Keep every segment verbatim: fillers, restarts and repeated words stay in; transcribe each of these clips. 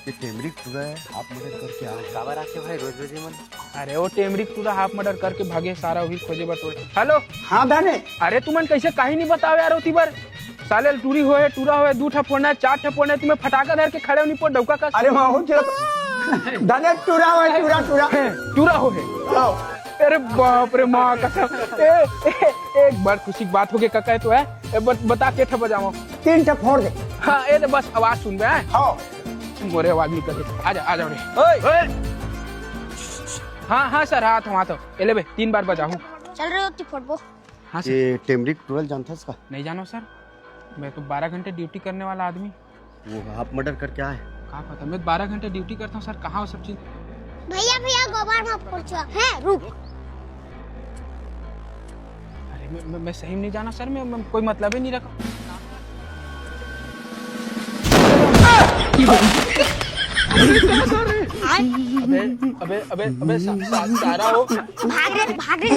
ये टेमरिक टूरा हे, हाफ मर्डर करके आ गया। काबर आके भाई रोज रोज ये मन? अरे वो टेमरिक टूरा हाफ मर्डर करके भागे, सारा वही खोजे बर टोला। हेलो। हाँ दाने। अरे तुमन कैसे काही नहीं बतावे यार ओती बर? साले टूरी होहे, टूरा होहे, दू ठा फोड़ना हे, चार ठा फोड़ना हे, तुमन फटाका धर के खड़े हो नहीं पो डौका कस। अरे हाँ, हो चलो। दाने टूरा होहे, टूरा, टूरा। टूरा होहे। हाँ। अरे बाप रे माँ कसम। ए, ए, एक बार खुशी की बात होगे कका, तो हे। ए, बत-, बता के ठा बजावो। तीन ठा फोड़ दे। हाँ, ए तो बस आवाज सुनबे, हैं? हाँ। मोरे आवाज निकल गे। आजा, आजा रे। ओए। ओए। हाँ, हाँ सर, हाँ, तो, हाँ, तो। ए ले बे, तीन बार बजाहूँ। चल रे, ओती फोड़बो। हाँ सर। ये टेमरिक टूरा ल जानथस का? नहीं जानो सर, मैं तो बारह घंटे ड्यूटी करने वाला आदमी। वो हाफ मर्डर करके आए। का पता, मैं बारह घंटे ड्यूटी करता हूँ सर, कहाँ वो सब चीज? भैया, भैया, गोबर में फोड़ चुका है, रुक। अरे मैं, मैं, मैं सही में नहीं जाना सर, मैं, मैं कोई मतलब ही नहीं रखा। अबे, अबे, अबे, अबे, सा-, सा-, सारा हो। भाग रे, भाग रे।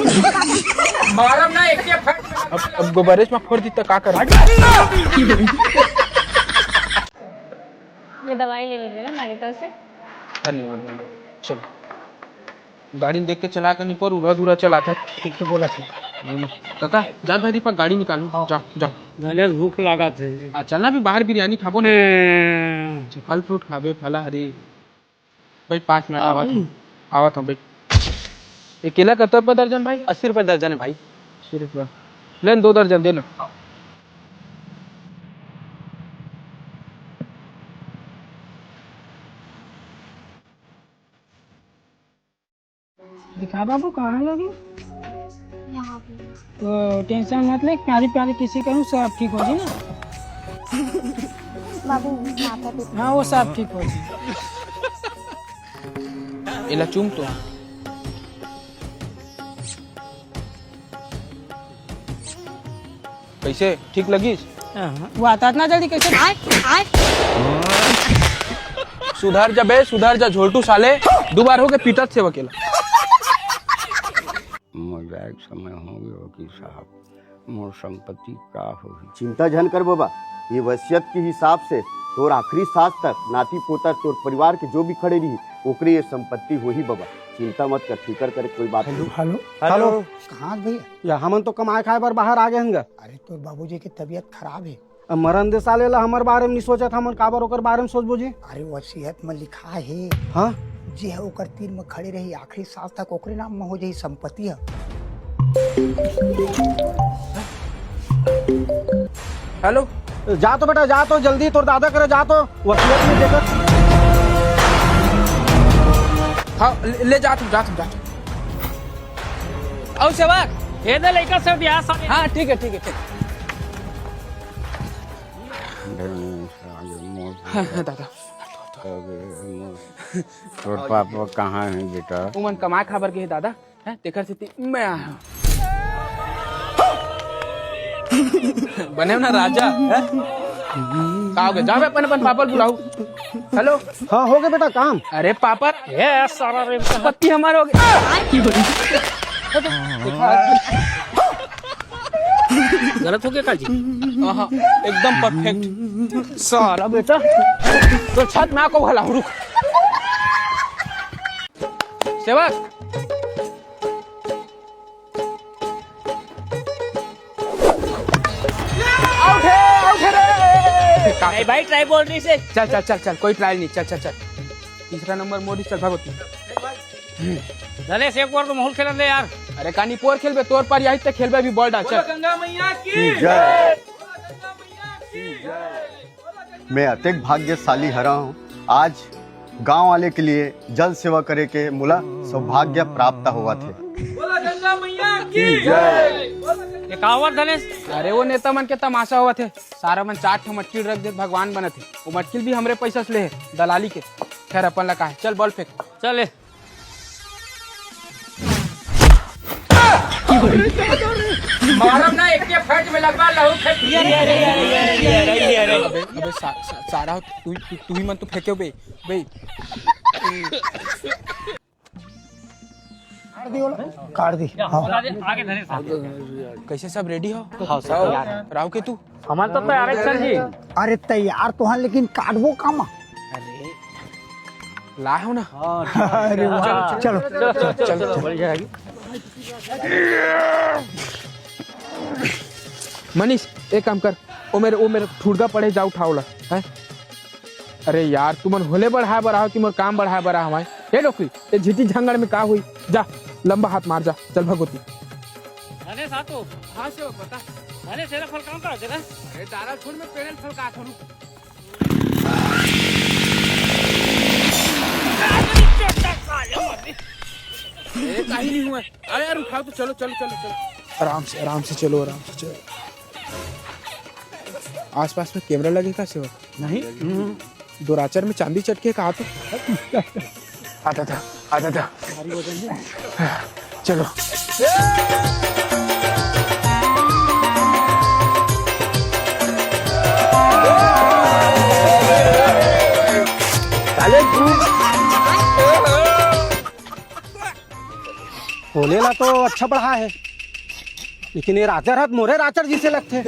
मारम ना, एक के फट। अब, अब गोबरेज में फोड़ दी तो का कर? ये दवाई ले लीजिए ना मेडिकल से। धन्यवाद मैम। चलो, गाड़ी देख के चला के नहीं पर उड़ा दूरा चला था। ठीक तो बोला था। काका, जा भाई दीपक, गाड़ी निकालो। हाँ। जा, जा। गले भूख लगा थे। आ, चलना भी बाहर बिरयानी खाबो ने। हम्म। फल फ्रूट खाबे, फला हरी। भाई, पाँच मिनट, आवत हूँ। आवत हूँ भाई। ये केला कतका रुपया दर्जन भाई? अस्सी रुपया दर्जन है भाई। अस्सी रुपया। ले न, दो दर्जन दे ना। दिखा बाबू, कहाँ लगी? यहाँ पे। तो टेंशन मत ले, प्यारी प्यारी किसी करूँ, सब ठीक हो जाए ना। बाबू, माथा पे। हाँ, वो सब ठीक हो जाए। एला चूम तो। कैसे, ठीक लगिस? हाँ, वो आता इतना जल्दी कैसे? आय, आय। सुधर जा बे, सुधर जा झोलटू साले। दो बार हो गए पीटत से वकेला। मोर जाए के समय हो गयो वकील साहब, मोर संपत्ति का होही? चिंता झन कर बबा, ये वसीयत के हिसाब से तोर आखिरी सांस तक नाती पोता तोर परिवार के जो भी खड़े रही, ओकरे ये संपत्ति होही बबा। चिंता मत कर, फिकर करे कोई बात नहीं। हेलो। हेलो। कहाँ भैया? या हमन तो कमाए खाए बर बाहर आ गए हन गा। अरे तोर बाबूजी के तबीयत खराब है। अब मरन दे साले ला, हमर बारे में नहीं सोचत, हमन काबर ओकर बारे में सोचबो जी? अरे वसीयत में लिखा है। हाँ? जे ह ओकर तीर में खड़े रही आखिरी सांस तक, ओकरे नाम में हो जाही संपत्ति ह। हेलो। जा तो बेटा, जा तो जल्दी, तोर दादा करे जा तो, वसीयत में देखत। हाँ, ले, ले जा तू, जा तू, जा तू। अउ सेवक, हे दे लइका से बियाह साले। हाँ, ठीक है, ठीक है, ठीक है। हाँ, हाँ, दादा। तोर पापा कहाँ है बेटा? उमन कमाए खाबर गे हे दादा। हैं, तेकर सेती मैं आया हूँ। बने ना राजा, हैं? का हो गया? जाबे अपन, अपन पापा ल बुलाऊ। हेलो। हाँ, हो गया बेटा काम। अरे पापा, ये सारा रे, पत्ती हमारे हो गए। गलत हो गया काजी? हाँ, एकदम परफेक्ट। सारा बेटा, तो छत में आको भला, रुक। सेवक। आउट है, आउट है रे। नहीं भाई, ट्राई बोल रही से। चल, चल, चल, चल, कोई ट्राई नहीं, चल, चल, चल। तीसरा नंबर मोदी, चल, भागो तू। दलेश, एक बार तो माहौल खेलन दे यार। अरे कानी पोर खेलबे, तोर पारी आई त खेलबे भी बॉल डाल, चल। बोलो गंगा मैया की जय। मैं अतेक भाग्यशाली हरा हूँ, आज गांव वाले के लिए जल सेवा करे के मोला सौभाग्य प्राप्त होवत हे। बोलो गंगा मैया की जय। ये का होवत धनेश? अरे वो नेता मन के तमाशा होवत हे, सारा मन चार ठो मटकी रख दे, भगवान बनत हे। वो मटकी भी हमरे पैसा से ले हे, दलाली के। खैर अपन ला का हे, चल बॉल फेंक। चल ए। मारब ना, एक के फट में लगवा लहू फेंक। अबे, अबे सा-, सा-, सारा तू, तू, तू ही मन तो फेंके बे, बे। काट दी बोला। काट दी। हाँ। आगे धरे साथ। कैसे सब रेडी हो? हाँ, सब तैयार है। राव के तू? हमारे तो तैयार है सर जी। अरे तैयार तो हैं, लेकिन काटबो कामा? अरे लाए हो ना? अरे वाह। चलो, चलो, चलो, चलो, चलो। बढ़िया है। मनीष, एक काम कर, ओ मेरे, ओ मेरे ठुड़गा पड़े, जा उठा ओला, हैं? अरे यार, तुमन होले बढ़ाए बर आहो कि मोर काम बढ़ाए बर आहो, हैं? ए डोकरी, ए झिटी झंगड़ में का होई? जा, लंबा हाथ मार जा, चल भगवती। अरे सातो। हाँ सेवक, बता। अरे सेरा फल काम का जगह? अरे दारा छोड़, मैं पेड़ल फल का करूँ? ए, काहे नहीं हुआ? अरे यार, उठाओ तो, चलो, चलो, चलो, चलो। आराम से, आराम से चलो, आराम से चलो। आसपास में कैमरा लगे का सेवक? नहीं। हम्म। दोराचर में चांदी चटके का तो। आता था, आता था। भारी वजन है। चलो। साले तू। होले ला तो अच्छा बढ़ा है, लेकिन ये राचर हत मोरे राचर जैसे लगथे।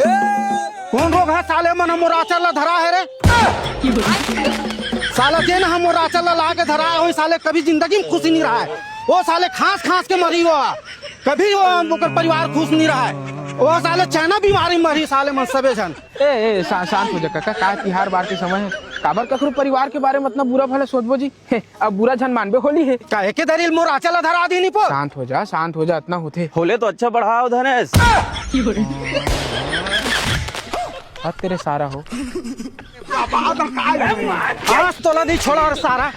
कौन रोग है साले मन मोर राचर ला धरा है रे? साला जेन हम मोर राचर ला ला के धरा है, वही साले कभी जिंदगी में खुशी नहीं रहा है। वो साले खांस खांस के मरी वो, कभी वो ओकर परिवार खुश नहीं रहा है। वो साले चाइना बीमारी मरी साले मन सबे झन। ए, ए, शा-, शांत हो जा काका, का तिहार बार के समय है, काबर कखरो परिवार के बारे में इतना बुरा भला सोचबो जी? हे, अब बुरा झन मानबे होली हे। का एके दरी ल मोर आंचल ला धरा दीनी पो? शांत हो जा, शांत हो जा, इतना होथे। होले तो अच्छा बढ़ाओ धनेश। हत तेरे सारा हो। आज तोला नहीं छोड़ा और सारा।